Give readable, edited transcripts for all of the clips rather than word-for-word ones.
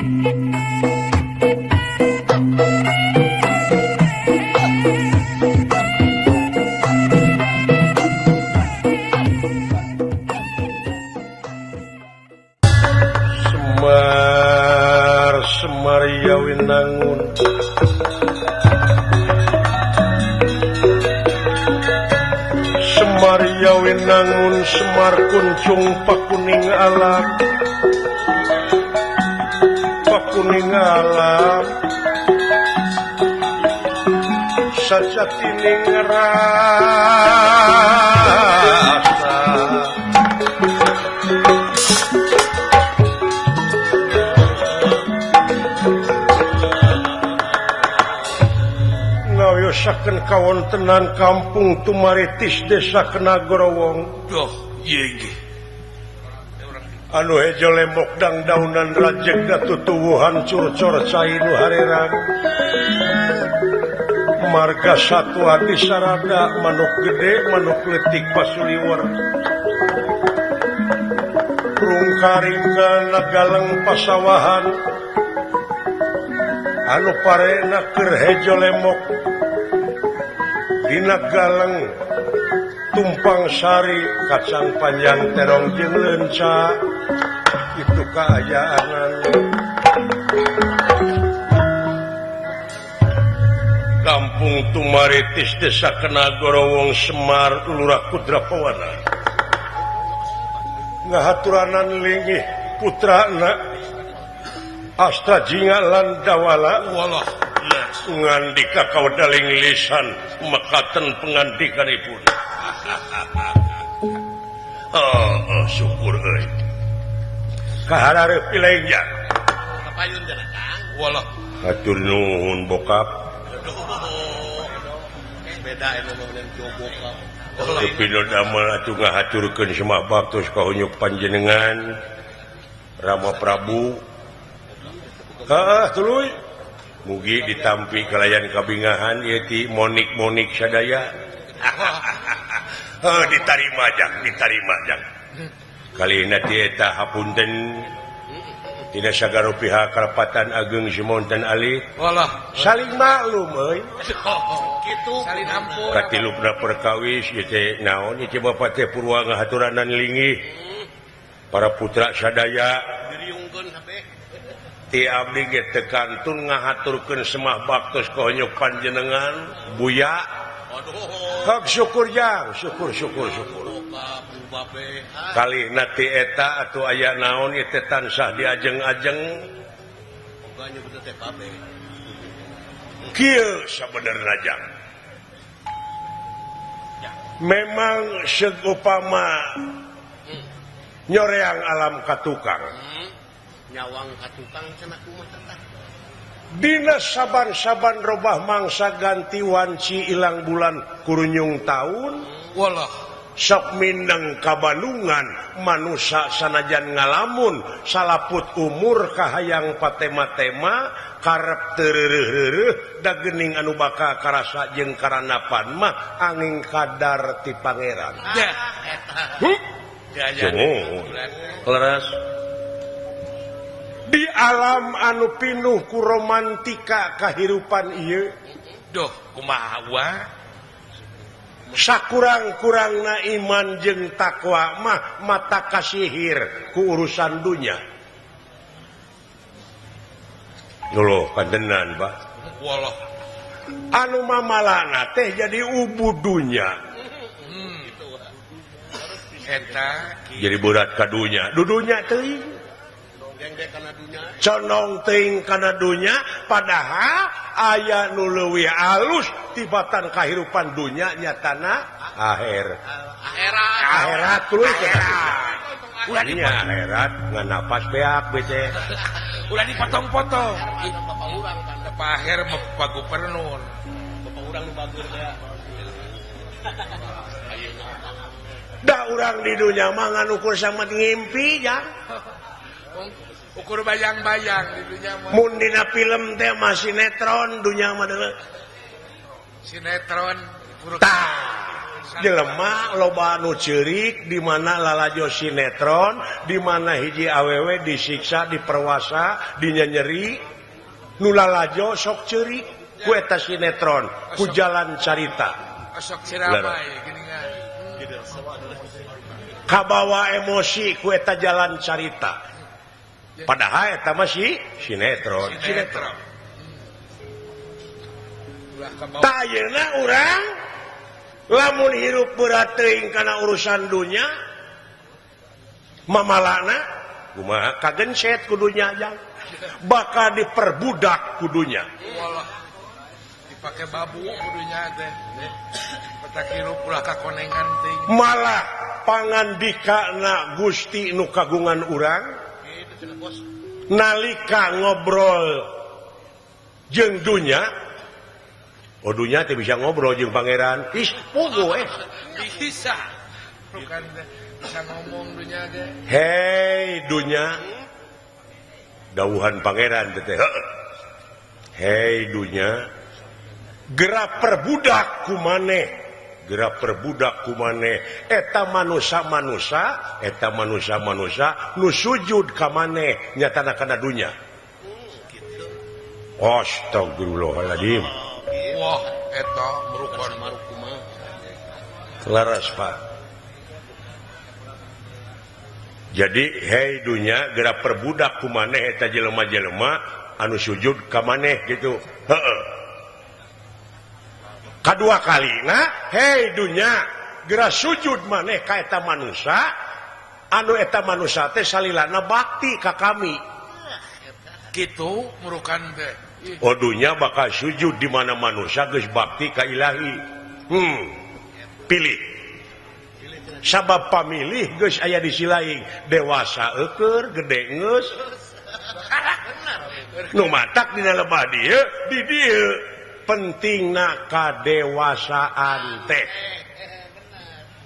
Semar Semar Yawinangun Semar Yawinangun Semar kuncung pakuning alam pakuning alam sajatining rasa ngawiyosaken kawontenan kampung Tumaritis desa Kenagorowong. Duh, ieu ge. Anu hejo lembok dangdaunan rajeg tutuwuhan curcor cai nu harerang. Marga satwa di sarada manuk gede manuk leutik pasuliwer. Rungkaring kana galeng pasawahan anu parena keur hejo lemok dina galeng tumpang sari kacang panjang terong jeung leunca itu kaayaanan. Kampung Tumaritis desa Kenagorowong Semar Lurah Kudrapawana ngahaturanan linggih putrana Astra Jinga lan Dawala walah ngandika kawadaling lisan mekaten pengandikanipun. Oh, syukur euy. Kaharareup pilengnya. Kapayun cenah Kang. Walah. Hatur nuhun bokap. Beda emang ngomongin bokap. Teu damel atuh ngahaturkeun semah baktos ka hunyuk panjenengan Rama Prabu. Heeh, tuluy. Mugi ditampi kalayan kabingahan ieu ti monik-monik sadaya. Heuh, ditarima jang, ditarima jang. Kalihna ti eta hapunten tina sagara pihak karapatan ageng Simonten Ali. Walah, saling maklum euy. Kitu saling ampun. Katilupna perkawis ieu teh naon ieu teh bapa teh purwa ngahaturanan linggih. Para putra sadaya diriungkeun kabeh. Ti abdi ge teu kantun ngahaturkeun semah baktos ka honyok panjenengan Buya. Hak syukur jang, syukur syukur syukur. Kalihna ti eta atuh aya naon ieu teh tansah diajeng-ajeng. Kieu sabenerna jang. Memang seupama nyoreang alam katukang. Nyawang katukang cenah kumaha tah. Dina saban-saban robah mangsa ganti wanci ilang bulan kurunyung taun. Walah. Sok mindeng kabalungan manusa sanajan ngalamun salaput umur kahayang patema-tema karep teu reureuh-reureuh da geuning anu bakal karasa jeung karanapan mah angin kadar ti pangeran. Dah eta. Leres. Di alam anu pinuh ku romantika kahirupan ieu. Duh, kumaha wa? Sakurang-kurangna iman jeung takwa mah mata kasihir ku urusan dunya. Loh, kandenan, Pak. Walah. Anu mamalana teh jadi ubu dunya. Eta jadi berat ka dunya. Dudunya teuing. Condong teuing kana dunya padahal aya nu leuwih alus tibatan kahirupan dunya nyatana akhir. Akhirat. Akhirat tuluy ulah nya akhirat ngan napas beak bete. Ulah dipotong-potong. Bapak urang kan Pak Aher mah Pak Gubernur. Bapak urang nu bagus teh. Da urang di dunya mah ngan ukur samet ngimpi jang. Ukur bayang-bayang di dunya mah. Mun dina film teh mah sinetron dunya mah deuleu. Sinetron tah. Jelema loba anu ceurik di mana lalajo sinetron, di mana hiji awewe disiksa, diperwasa, dinyenyeri, nu lalajo sok ceurik ku eta sinetron, ku jalan carita. Sok ceramah geuningan. Kabawa emosi ku eta jalan carita. Padahal eta mah si sinetron, sinetron. Tah ayeuna urang lamun hirup berat teuing kana urusan dunya mamalana kumaha kagenset ku dunya jang bakal diperbudak ku dunya. Walah dipake babu ku dunya teh petak hirup ulah kakonengan teuing malah pangandikana Gusti nu kagungan urang nalika ngobrol jeung dunya. Oh dunya teh bisa ngobrol jeung pangeran. Ih, puguh Bisa. Bukan bisa ngomong dunya ge. Hei dunya. Dawuhan pangeran teh. Hei dunya. Geura perbudak ku maneh. Geura perbudak ku maneh. Eta manusa-manusa, eta manusa-manusa nu sujud ka maneh nyatana kana dunya. Astagfirullahaladzim. Wah, eta merukon marukuma. Laras Pak. Jadi hei dunya geura perbudak ku maneh eta jelema-jelema anu sujud ka maneh gitu. Heeh. Kadua kalina hei dunya geura sujud maneh ka eta manusa anu eta manusa teh salilana bakti ka kami. Kitu murukan teh. Oh dunya bakal sujud di mana manusia geus bakti ka ilahi. Pilih. Sabab pamilih geus aya di silaing, dewasa eueur, gede geus. Nu matak dina lebah dieu, di dieu pentingna kadewasaan teh.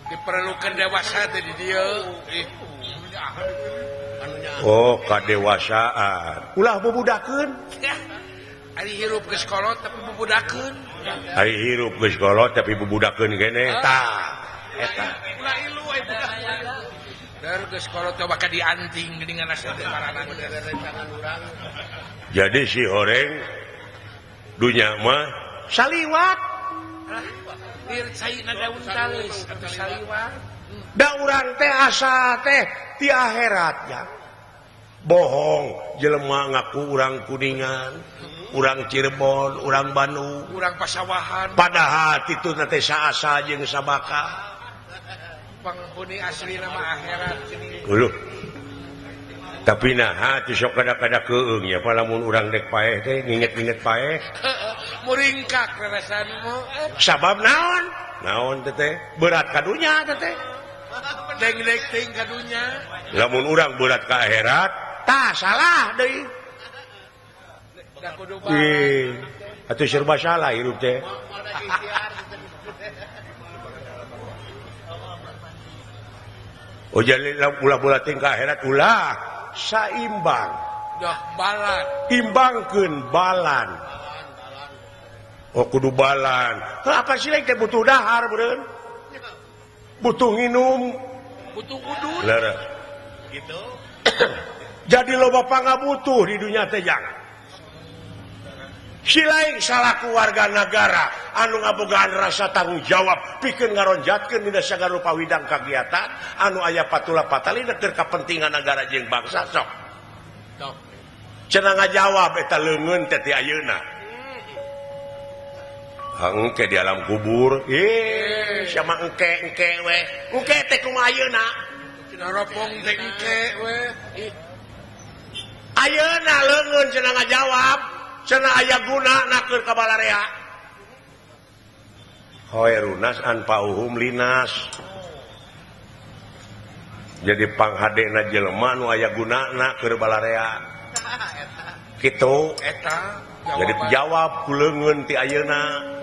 Diperlukan dewasa teh di dieu. Oh, kadewasaan. Ulah bubudakeun. Ari hirup geus kolot tapi bubudakeun. Ari hirup geus kolot tapi bubudakeun keneh. Tah, eta. Ulah ilu aya budak. Der geus kolot teh bakal dianting geuningan asa teh maranang. Jadi si horeng dunya mah saliwat. Lir caina daun tales atuh saliwat. Da urang teh asa teh ti akhirat ya. Bohong jelema ngaku urang Kuningan, urang Cirebon, urang Bandung, urang Pasawahan. Padahal titu teh saasa jeung sabaka. Penghuni asli nama akhirat. Uluh. Tapi naha teu sok kada-kada keung ya lamun urang dek paeh teh nginget-nginget paeh. Muringkak rarasanmu. Sabab naon? Naon teh teh? Berat ka dunya teh teh. Dengdek teuing ka dunya. Lamun urang berat ka akhirat, tah salah deui. Ih, atuh serba salah hirup teh. Oh jadi ulah-ulah tingkah akhirat ulah saimbang. Dah balan. Timbangkeun balan. Oh kudu balan. Heuh apa sih teh butuh dahar beureun? Butuh nginum, butuh udun. Lara. Gitu. Jadi loba pangabutuh di dunia teh jangan. Silaing salaku warga negara anu ngabogaan rasa tanggung jawab pikeun ngaronjatkeun dina sagala rupa widang kagiatan anu aya patula patalina keur kapentingan negara jeung bangsa sok. Cenah ngajawab eta leungeun teh ti ayeuna. Engke di alam kubur, ih sama engke-engke we. Engke teh kumaha ayeuna? Cenah ropong teh engke we. Ayeuna leungeun cenah ngajawab. Cenah aya guna nakeun ka balarea. Khairunas anfa'uhum linas. Jadi panghadena jelema nu aya gunana keur balarea. Kitu eta. Jadi jawab ku leungeun ti ayeuna.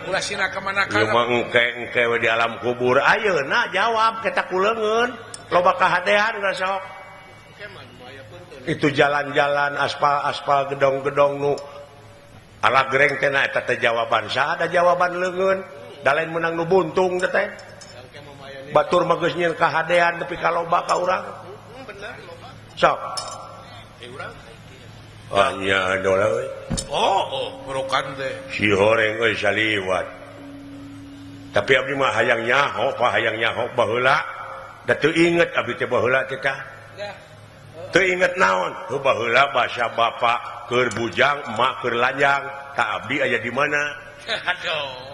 Ulah sina ka mana ka. Ieu mah engke-engke we di alam kubur. Ayeuna jawab kita ku leungeun. Loba kahadean geus sok. Itu jalan-jalan aspal-aspal gedong-gedong nu ala gereng teh na eta teh jawaban saha ada jawaban leungeun Da lain menang nu buntung teh. Batur mah geus nyieun kahadean tapi kaloba ka urang. Bener loba. Sok. Urang. Ah nya dola euy. Oh, burukan teh. Si horeng euy saliwat. Tapi abdi mah hayang nyaho, Pak, hayang nyaho baheula. Da teu inget abdi teh baheula teh tah. Teu inget naon? Heuh baheula basa bapak keur bujang, emak keur lanjang, tak abdi aya di mana? Aduh.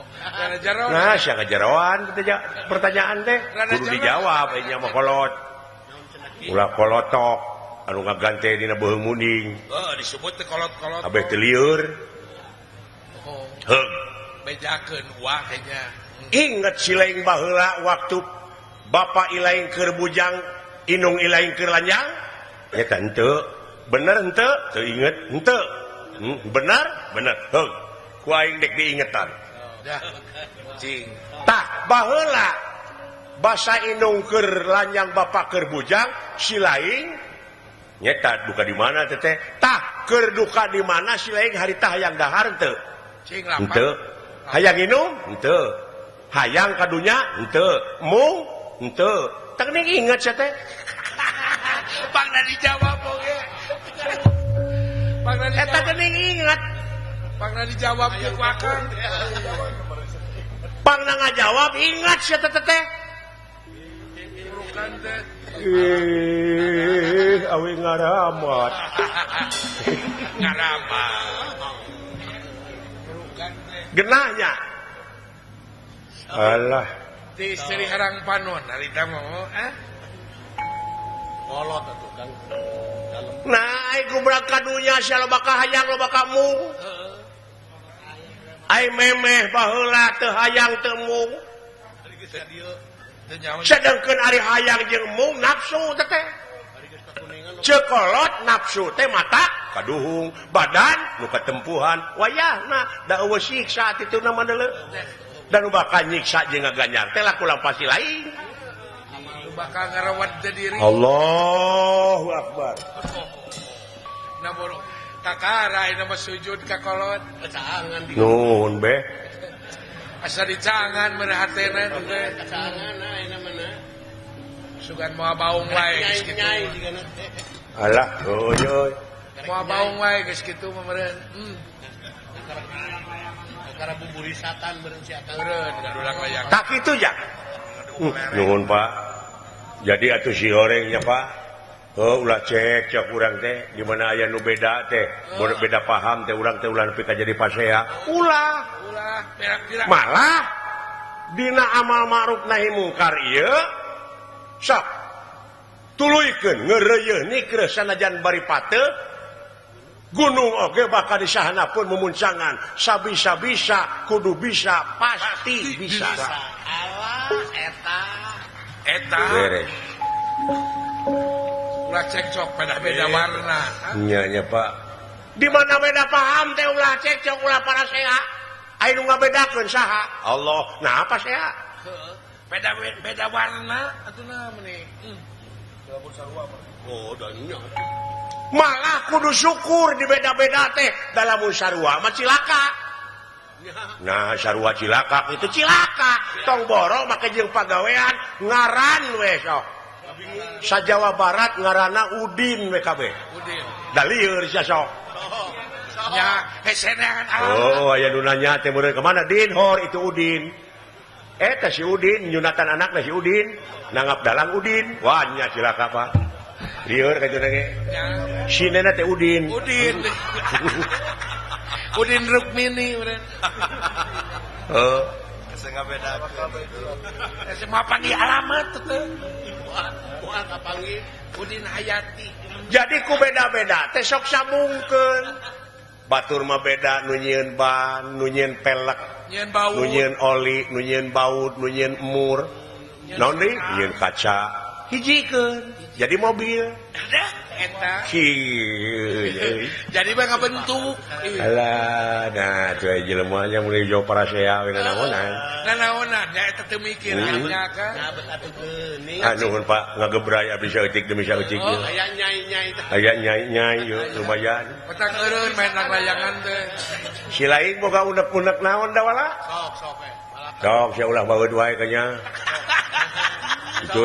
Nah, sia ngajaroan pertanyaan teh kudu dijawab nya mah kolot. Ulah kolotok anu ngagante dina beuheung munding. Heuh, disebut teh kolot-kolot. Abeh teu lieur. Heuh. Bejakeun wah nya. Inget si laing baheula waktu bapak ilaing keur bujang, indung ilaing keur lanjang? Nya henteu. Bener henteu? Teu inget henteu. Bener? Bener. Heuh. Ku aing dek diingetan. Cing. Tah baheula basa indung keur lanjang bapak keur bujang si laing nyeta duka di mana teteh? Tah keur duka di mana si laing harita hayang dahar henteu? Cing lapar. Henteu. Hayang inum? Henteu. Hayang ka dunya? Henteu. Mung? Henteu. Tah geuning inget sia teh. Pangna dijawab oge. Pangna eta geuning inget. Pangna dijawab jeung wakang. Pangna ngajawab ingat sia teh teh. Ih, awi ngaramat. Ngaramat. Genahnya. Alah. Di Seri Harang Panon harita mah ah. Kolot atuh Kang. Nah, ai gubrak ka dunya sia loba kahayang loba kamu. Ai memeh baheula teu hayang teu mung. Sedengkeun ari hayang jeung mung nafsu teh teh. Cekolot nafsu teh mata kaduhung, badan nu katempuhan, wayahna da eueuh siksa tituna mah deuleu. Da nu bakal nyiksa jeung ngaganjar teh laku lampasi lain. Nu bakal ngarawat teh diri. Allahu akbar. Nah boro kakara ayeuna mah sujud ka kolot. Cangan di. Nuhun be. Asa dicangan meureun hatena teh. Cangan ayeuna mah. Sugan moal baung wae geus kitu. Alah, heueuy. Moal baung wae geus kitu mah meureun. Kakara buburisatan meureun si akang. Meureun gadulang layang. Tak kitu ja. Nuhun Pak. Jadi atuh si horengnya Pak. Oh, ulah cek cek urang teh di mana aya nu beda teh, beda paham teh urang teh ulah nepi ka jadi pasea. Ulah. Ulah berak-berak. Malah dina amal ma'ruf nahi mungkar ieu sok tuluykeun ngeureuyeun nikreuh sanajan bari pate gunung oge bakal disahana pun mumuncangan sabisa-bisa kudu bisa pasti bisa. Alah eta eta beres. Ulah cekcok pada beda warna. Nya nya Pak. Di mana beda paham teh ulah cekcok ulah parasea. Aya nu ngabedakeun saha? Allah. Nah apa sea? Beda beda warna atuh meni. Oh, da nya. Malah kudu syukur di beda-beda teh dalam sarua mah cilaka. Nah, sarua cilaka itu cilaka. Tong boro make jeung pagawean ngaran we sok. Sa Jawa Barat ngaranna Udin WKB. Udin. Da lieur sia sok. Nya heseneangan alam. Oh, aya nu nanya teh meureun ka mana Din hor itu Udin. Eta si Udin nyunatan anakna si Udin, nanggap dalang Udin. Wah nya cilaka Pak. Lieur ka kitu ge. Si nena teh Udin. Udin. Udin Rukmini meureun. Heuh. Semua panggil alamat teh. Moal kapanggil Udin Hayati. Jadi ku beda-beda teh sok sambungkeun. Batur mah beda nu nyieun ban, nu nyieun pelek, nu nyieun oli, nu nyieun baut, nu nyieun emur. Naon deui? Nyieun kaca. Hijikeun. Jadi mobil. Eta. Jadi mah ngabentuk. Alah, nah tuh jelema nya mun jauh parasea we nanaonan. Nanaonan nya eta teu mikir nya kan. Ah nuhun Pak, ngagebray abdi saeutik demi saeutik. Aya nyai-nyai teh. Aya nyai-nyai yeuh lumayan. Petang eureun main layangan teh. Si lain boga unek-unek naon da wala? Sok sok we. Sok sia ulah baeud wae kanya. Itu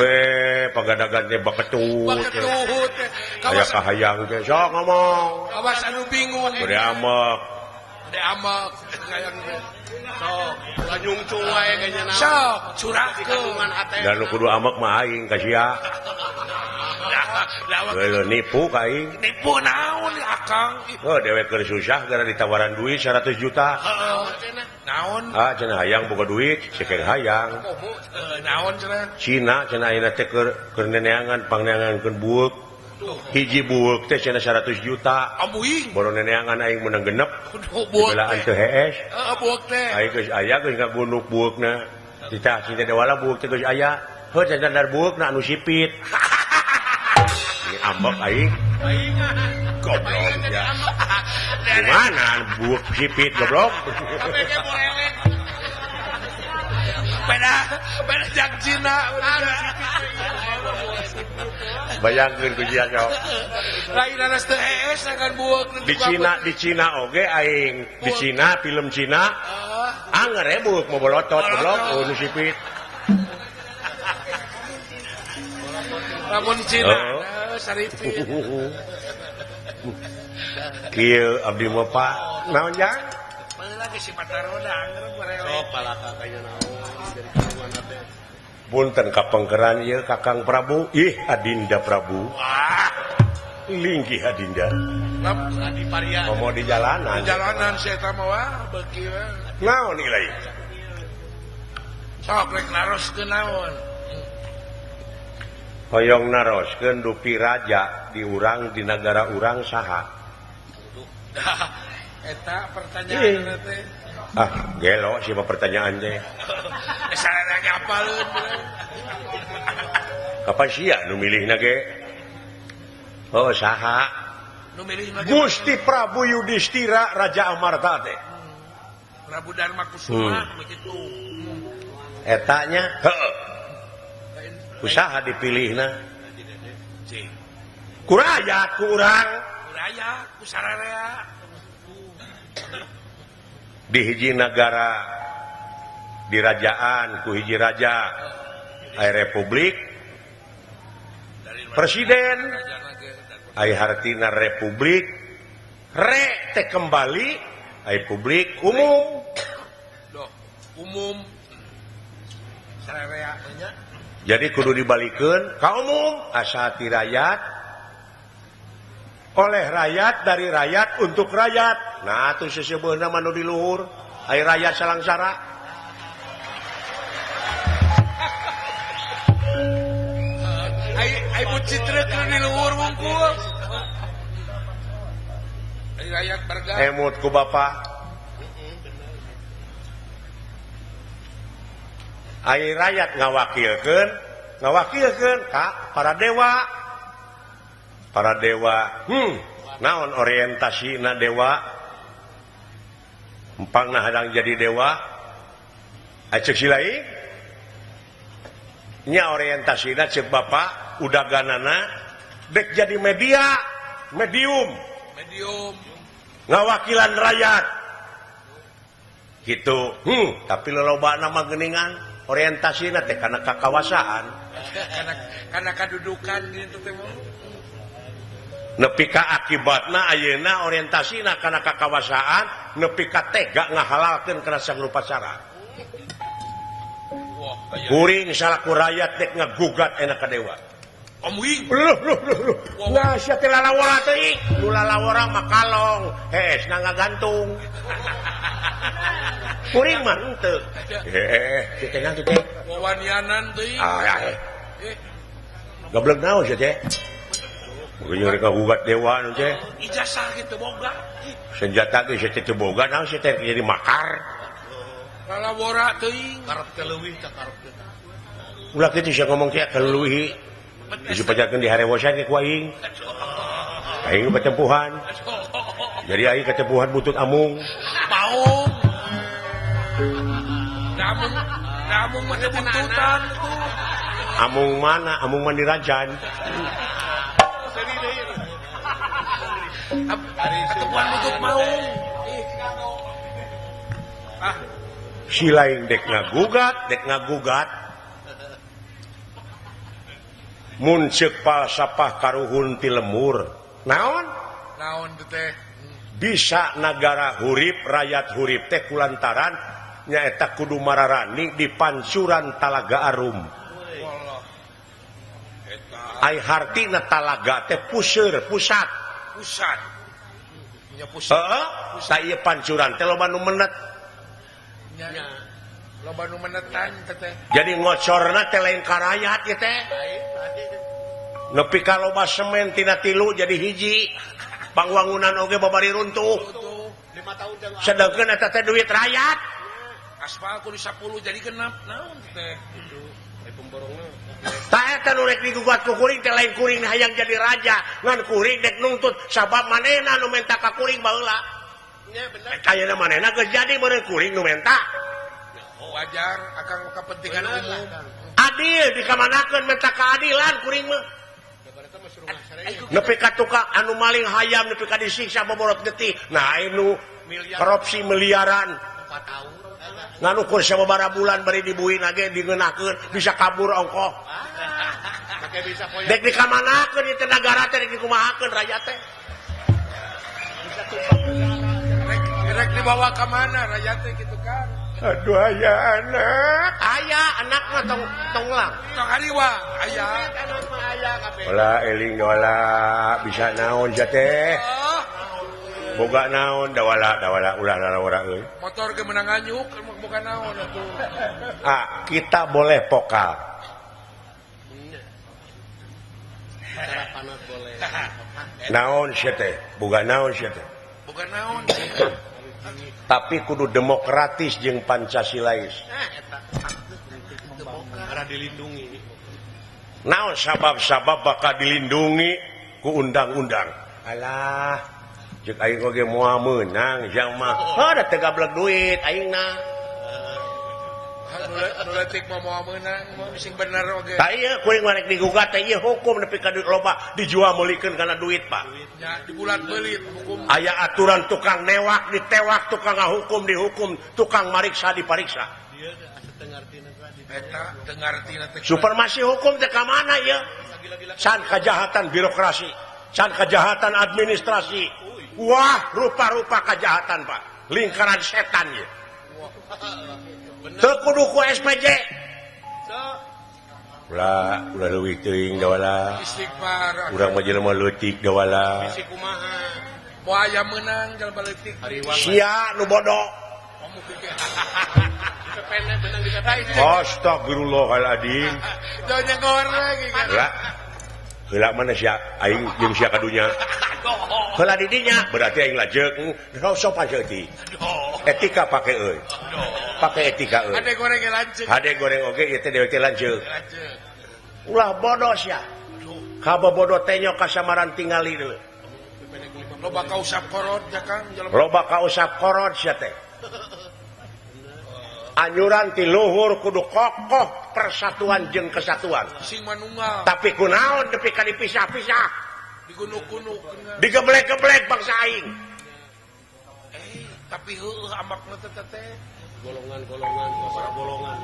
pagadagan teh baketut. Baketut. Aya kahayang teh sok ngomong. Kawas anu bingung. Bade amek. Bade amek hayang teh. Sok ulah nyungcung wae kanya naon. Sok curahkeun. Da nu kudu amek mah aing ka sia. Leuh nipu ka aing. Nipu naon akang? Heuh dewek keur susah gara ditawaran duit 100 juta. Heeh. Naon? Ah cenah hayang boga duit, cekeng hayang. Naon cenah? Cina cenah ayeuna teh keur neneangan pangneangankeun bueuk. Hiji bueuk teh cenah 100 juta. Ambuing. Boro neneangan aing meunang genep. Belaan teu hees. Heeh bueuk teh. Aing geus aya geus ngagunuk bueukna. Titah cinta dewala bueuk teh geus aya. Heuh cenah bueukna anu sipit. Ambek aing. Goblok ya. Gimana buuk sipit goblok? Beda beda jak Cina. Bayangkeun ku sia sok. Lain anas teu hees akan buuk di Cina oge aing. Di Cina film Cina. Anger we buuk mau bolotot goblok nu sipit. Lamun Cina saripit. Kieu abdi mah Pak. Naon jang? Baheula ge si Pataroda anger barele. Sok palaka kanya naon dari kawan teh. Punten kapengkeran ieu Kakang Prabu. Ih Adinda Prabu. Wah. Linggih Adinda. Adi paria. Komo di jalanan. Di jalanan si eta mah wah beuki we. Naon ieu? Sok rek naroskeun naon? Hoyong naroskeun dupi raja di urang di nagara urang saha? Eta pertanyaan teh. Ah, gelo siapa pertanyaan teh? Sarana ngapaleun. Kapan sia nu milihna ge? Oh, saha? Nu milihna Gusti Prabu Yudhistira Raja Amarta teh. Prabu Dharma Kusuma begitu. Eta nya heuh. Usaha dipilihna ku rakyat ku urang ku rakyat ku sararea di hiji nagara dirajaan ku hiji raja aya republik presiden aya hartina republik re teh kembali aya publik umum umum sararea nya. Jadi kudu dibalikeun ka umum asa ti rakyat oleh rakyat dari rakyat untuk rakyat. Nah atuh seseubeuna mah nu di luhur aya rakyat salangsara. Ai bucitreuk di luhur wungkul. Ai rakyat berga. Emut ku bapak. Ai rakyat ngawakilkeun ka para dewa. Para dewa, naon orientasina dewa? Empangna hadang jadi dewa. Aceuk silai nya orientasina ceuk bapak udaganana dek jadi media, medium. Medium. Ngawakilan rakyat. Gitu. Tapi lolobana mah geuningan orientasina teh kana kakawasaan. Kana kadudukan gitu teh mah. Nepi ka akibatna ayeuna orientasina kana kakawasaan nepi ka tega ngahalalkeun kana sangrupa cara. Kuring salaku rakyat dek ngagugat enak ka dewa. Amuing. Luh luh luh. Nah sia teh lalawara teh. Nu lalawara mah kalong, hees na ngagantung. Kuring mah henteu. Heeh, teh ngan teh. Wawanianan teuing. Ah, Goblok naon sia teh? Mungkin mereka gugat dewa nu teh. Ijazah gitu boga. Senjata ge sia teh teu boga naon sia teh jadi makar. Lalawara teuing. Karep teh leuwih teh karep teh. Ulah kitu sia ngomong teh kaleuwihi. Dipajarkeun di harewosan ge ku aing. Aing patempuhan. Jadi aing katempuhan butut amung. Paung. Amung, amung mah buntutan tuh. Amung mana? Amung mandi rajan. Katempuhan butut maung. Ah. Si lain dek ngagugat mun ceuk falsafah karuhun ti lemur naon naon teh bisa nagara hurip rakyat hurip teh kulantaran nyaeta kudu mararani di pancuran Talaga Arum. Ai hartina talaga teh puseur pusat pusat nya pusat heeh ta ieu pancuran teh loba nu menet nya loba nu menetan teh jadi ngocorna teh lain ka rakyat ieu teh nepi ka loba semen tina tilu jadi hiji pangwangunan oge babari runtuh 5 tahun sedangkeun eta teh duit rakyat aspal kudu 10 jadi genap naon teh pemborongna ta eta nu rek digugat ku kuring teh lain kuring hayang jadi raja ngan kuring dek nuntut sabab manehna nu menta ka kuring baheula nya bener ayeuna manehna geus jadi meureun kuring nu menta wajar akang kepentingan umum adil dikamanakeun menta keadilan kuring mah nepi ka tukang anu maling hayam nepi ka disiksa boborot getih nah anu korupsi miliaran ngan ukur sababaraha bulan bari dibuin ge digeunahkeun bisa kabur ongkoh dek dikamanakeun ieu teh nagara teh dek dikumahakeun rakyat teh rek dibawa ka mana rakyat teh kitu kan aduh aya anak aya anak mah tong tonglang tong hariwa aya anak mah aya kabeh wala eling wala bisa naon sia teh boga naon dawala dawala ulah lalawara euy motor ge meunang nganyuk boga naon atuh ah kita boleh pokal cara panat boleh naon sia teh boga naon sia teh boga naon tapi kudu demokratis jeung Pancasilais eta demokra dilindungi naon sabab-sabab bakal dilindungi ku undang-undang alah jeung aing oge moal meunang jang mah heuh da teu gablek duit aingna nu leutik mah moal meunang sing bener oge tah ieu kuring mah rek digugat teh ieu hukum nepi ka duit loba dijual meulikeun kana duit Pak nya dibulat-belit hukum aya aturan tukang newak ditewak tukang ngahukum dihukum tukang mariksa dipariksa eta teu ngartina teh supremasi hukum teh ka mana ieu can kejahatan birokrasi can kejahatan administrasi wah rupa-rupa kejahatan Pak lingkaran setan ieu teu kudu ku SPJ ulah ulah leuwih teuing dawala istighfar urang mah jelema leutik dawala bisi kumaha moal aya meunang jelema leutik sia nu bodoh astagfirullahaladzim jauh nyengor lagi kan lah heula mana sia aing jeung sia ka dunya heula di dinya berarti aing lajeuk sopan saeutik etika pake euy pake etika euy hade goreng lanceuk hade goreng oge ieu teh dewek teh lanceuk ulah bodoh sia kabobodo teh nyo kasamaran tingali deui loba kausap korot ya Kang loba kausap korot sia teh anyuran ti luhur kudu kokoh persatuan jeung kesatuan sing manunggal tapi kunaon nepi ka dipisah-pisah digunuk-gunuk digeblek-geblek bangsa aing tapi heueuh ambakna teh teh golongan-golongan para golongan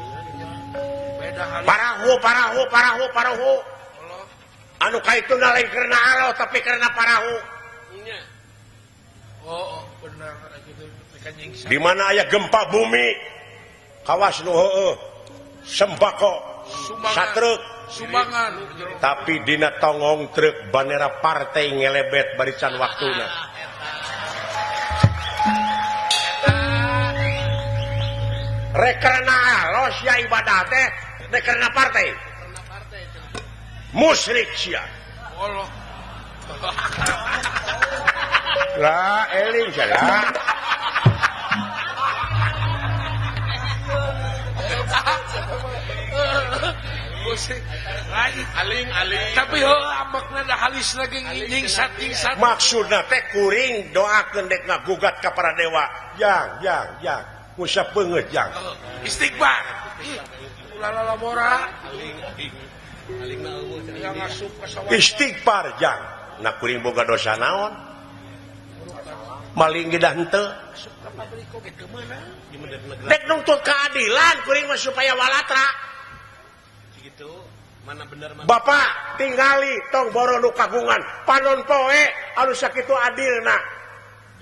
beda hal parahu parahu parahu parahu anu kaituna lain karena alo tapi karena parahu nya oh bener kitu teh nyingsa di mana aya gempa bumi kawas nu heueuh sembako satruk sumbangan tapi dina tongong truk bandera partai ngelebet barisan waktuna rek karena alos ya ibadah teh rek karena partai musyrik sia Allah lah eling salah aling aling tapi heuh ambekna da halis lagi nyingsat nyingsat maksudna teh kuring doakeun dek ngagugat ka para dewa jang jang jang usap beungeut jang istighfar ulah lalabora aling aling na eueuh ngasup ka sawah istighfar jang nah kuring boga dosa naon maling ge dah henteu Ka pabrik oge teu meunang. Dek nuntut keadilan kuring mah supaya walatra. Gitu. Mana bener mana. Bapak tingali tong boro nu kagungan panon poe anu sakitu adilna.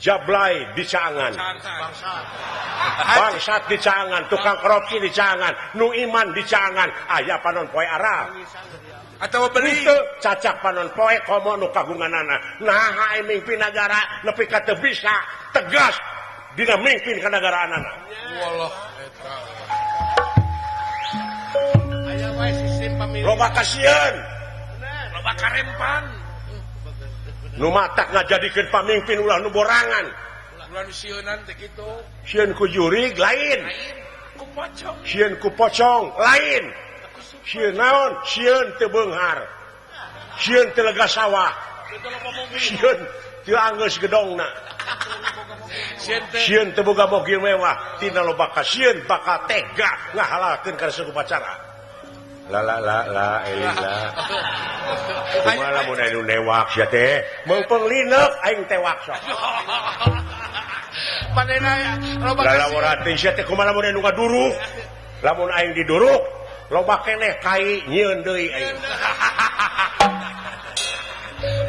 Jablay dicaangan. Bangsat dicaangan, tukang korupsi dicaangan, nu iman dicaangan, aya panon poe Arab. Atau beli cacak panon poe komo nu kagunganana. Naha mimpin nagara nepi ka teu bisa tegas dina mimpin ka nagaraanana. Wallah eta. Aya wae sistem pemilu. Loba kasieun. Loba karempan. Nu matak ngajadikeun pamimpin ulah nu borangan. Ulah nu sieunan teh kitu. Sieun ku jurig lain. Ku pocong. Sieun ku pocong lain. Sieun naon? Sieun teu beunghar. Sieun teu lega sawah. Sieun teu anggeus gedongna. Sieun teu boga mobil mewah. Tina loba kasieun bakal tega ngahalalkeun kana upacara. La la la la eling la. Kumaha lamun anu newak sia teh? Meungpeung lineuk aing tewak sok. Manehna loba kasieun. Lalawara teh sia teh kumaha lamun anu ngaduruk? Lamun aing diduruk loba keneh kai nyieun deui aing.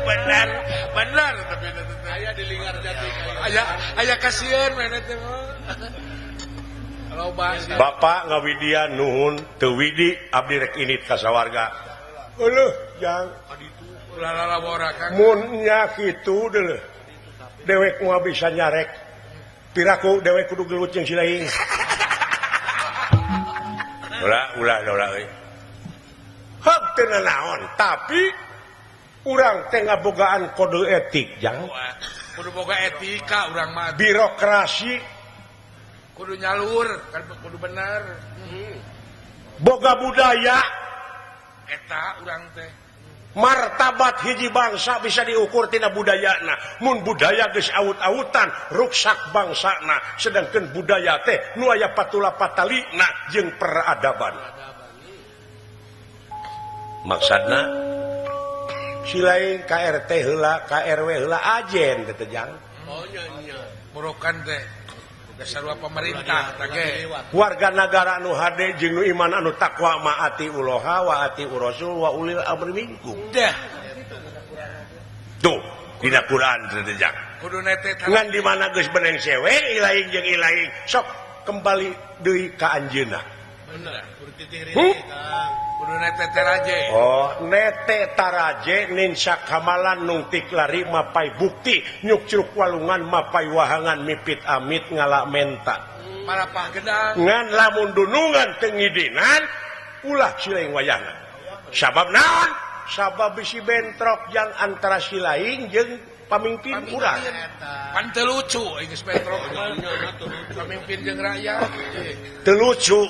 Bener, bener tapi aya di Linggar Jati. Aya aya kasieun maneh teh mah. Bapak ngawidian nuhun teu widi abdi rek init ka sawarga. Euleuh jang mun nya kitu deuleuh. Dewek moal bisa nyarek. Piraku dewek kudu gelut jeung si lain. Ulah ulah ulah euy. Heug teu nanaon, tapi urang teh ngabogaan kode etik jang. Kudu boga etika urang mah. Birokrasi kudu nyalur kan kudu bener. Boga budaya eta urang teh. Martabat hiji bangsa bisa diukur tina budayana. Mun budaya geus awut-awutan ruksak bangsana, sedangkan budaya teh nu aya patula patalina jeung peradaban. Maksudna si lain KRT heula, KRW heula ajen teh jang. Oh nya nya. Murokan teh sarua pemerintah tage. Warga nagara anu hade jeung nu iman anu takwa maati uloha wa ati urasul wa ulil amri minkum. Dah. Tuh dina Quran teh jang. Kudu nete ngan di mana geus beneng seweng ilaing jeung ilaing sok kembali deui ka anjeunna. Bener, kudu titih rintik Kang. Kudu nete taraje. Oh, nete taraje ninsa kamalan nungtik lari mapai bukti nyukcruk walungan mapai wahangan mipit amit ngala menta. Marapah gedang. Ngan lamun dunungan teu ngidinan ulah silaing wayahna. Sabab naon? Sabab bisi bentrok yang antara silaing jeung pamimpin urang. Pan teu lucu geus bentrok. Pamimpin jeung rakyat. Teu lucu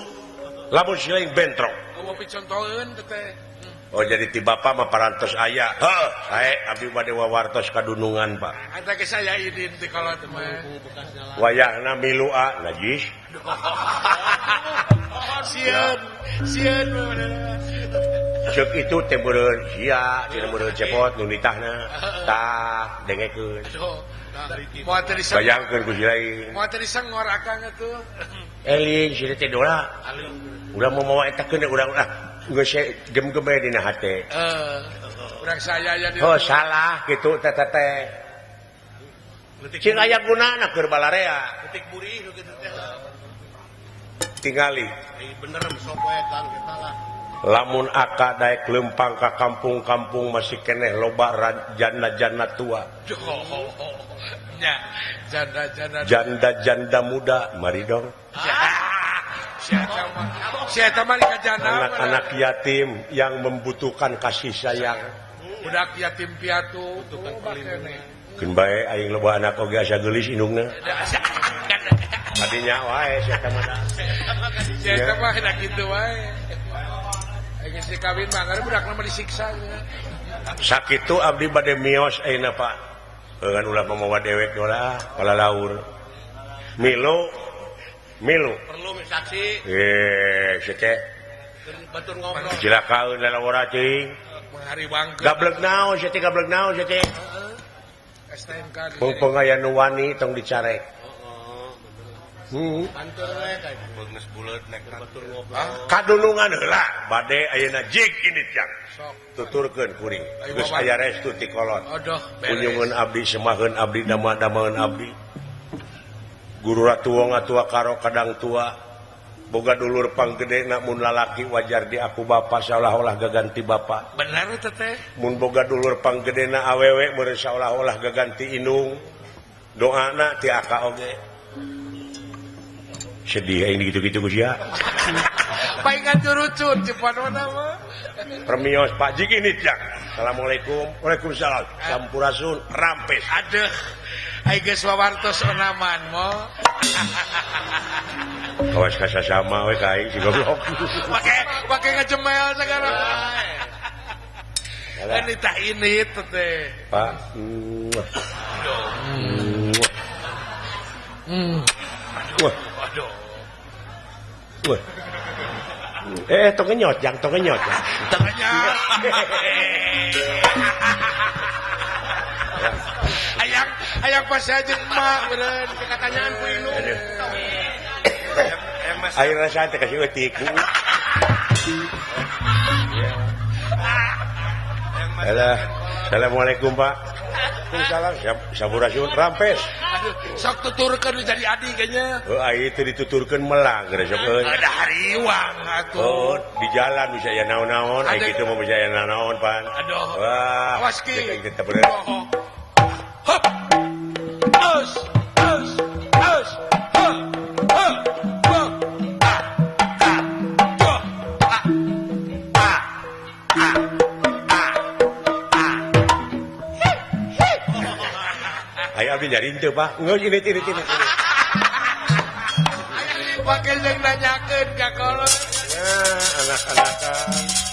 lamun silaing bentrok. Oh jadi ti bapak mah parantos aya. Heuh, sae abdi bade wawartos kadunungan Pak. Eta ge saya idin ti kolot mah. Wayahna milu a najis. Sieun, sieun. Ceuk itu teh meureun sia, cenah meureun cepot nu nitahna. Tah, dengekeun. Bayangkeun ku si lain. Moal teu disengor akang atuh. Eling si teh dola. Urang mau mawa eta keun urang ah geus gem-geme dina hate. Urang saya aya di. Oh salah kitu teh teh. Cing aya gunana keur balarea. Ketik burih nu kitu teh. Tingali. Bener sok we Kang eta lah. Lamun aka daek lempang ka kampung-kampung masih keneh loba janda-janda tua. Nya, janda-janda janda-janda muda mari dong. Anak-anak yatim yang membutuhkan kasih sayang. Budak yatim piatu. Keun bae aing loba anak oge asa geulis indungna. Tadinya wae sia eta mah. Sia eta mah da kitu wae. Aing geus kawin mah ngare budakna mah disiksa. Sakitu abdi bade mios ayeuna Pak. Heuh ulah mamawa dewek dola palalaur. Milu milu perlu saksi. Si teh batur ngobrol. Cilakaeun lalawara teuing. Menghariwangkeun. Gablek naon sia teh gablek naon sia teh. STNK. Mumpung aya nu wani tong dicarek. Heeh, Kadulungan heula bade ayeuna jig ini jang. Tuturkeun kuring. Geus aya restu ti kolot. Kunjungan abdi semaheun abdi dama-damaeun abdi. Guru Ratu Wong Atua karo kadang tua. Boga dulur panggedena mun lalaki wajar di aku bapa seolah-olah gaganti bapa. Bener teh teh. Mun boga dulur panggedena awewe meureun seolah-olah gaganti indung. Doana ti aka oge. Sedih aing gitu-gitu ku sia. Paingan curucun cepat mana mah. Permios Pak Jig ini jang. Assalamualaikum. Waalaikumsalam. Sampurasun rampes. Aduh. Aing geus wawartos onaman mo. Kawas kasasama we ka aing si goblok. Pake ngejemel sekarang. Ini tah ini teh. Pak. Wah. Aduh. Wah. Tong ngenyot, jang tong ngenyot. Tong ngenyot. Hayang hayang pas aja emak beureun katanyaan ku indung. Ayo rasa teh kasih eutik. Alah, assalamualaikum Pak. Waalaikumsalam. Sampurasun rampes. Aduh, sok tuturkeun jadi adi kayaknya. Heuh, ai teu dituturkeun melang geus sok euy. Ada hariwang atuh. Oh, di jalan bisa aya naon-naon, ai kitu mah bisa aya naon pan. Aduh. Wah. Awas ki. Kita bener. Hop. Os, os, os. Ha, ha, ha. A, a, do, a, a, a, a, a. Ayo abdi nyari teu Pak. Geus ini ini ini. Pake jeung nanyakeun ka kolot. Ya, anak-anakan.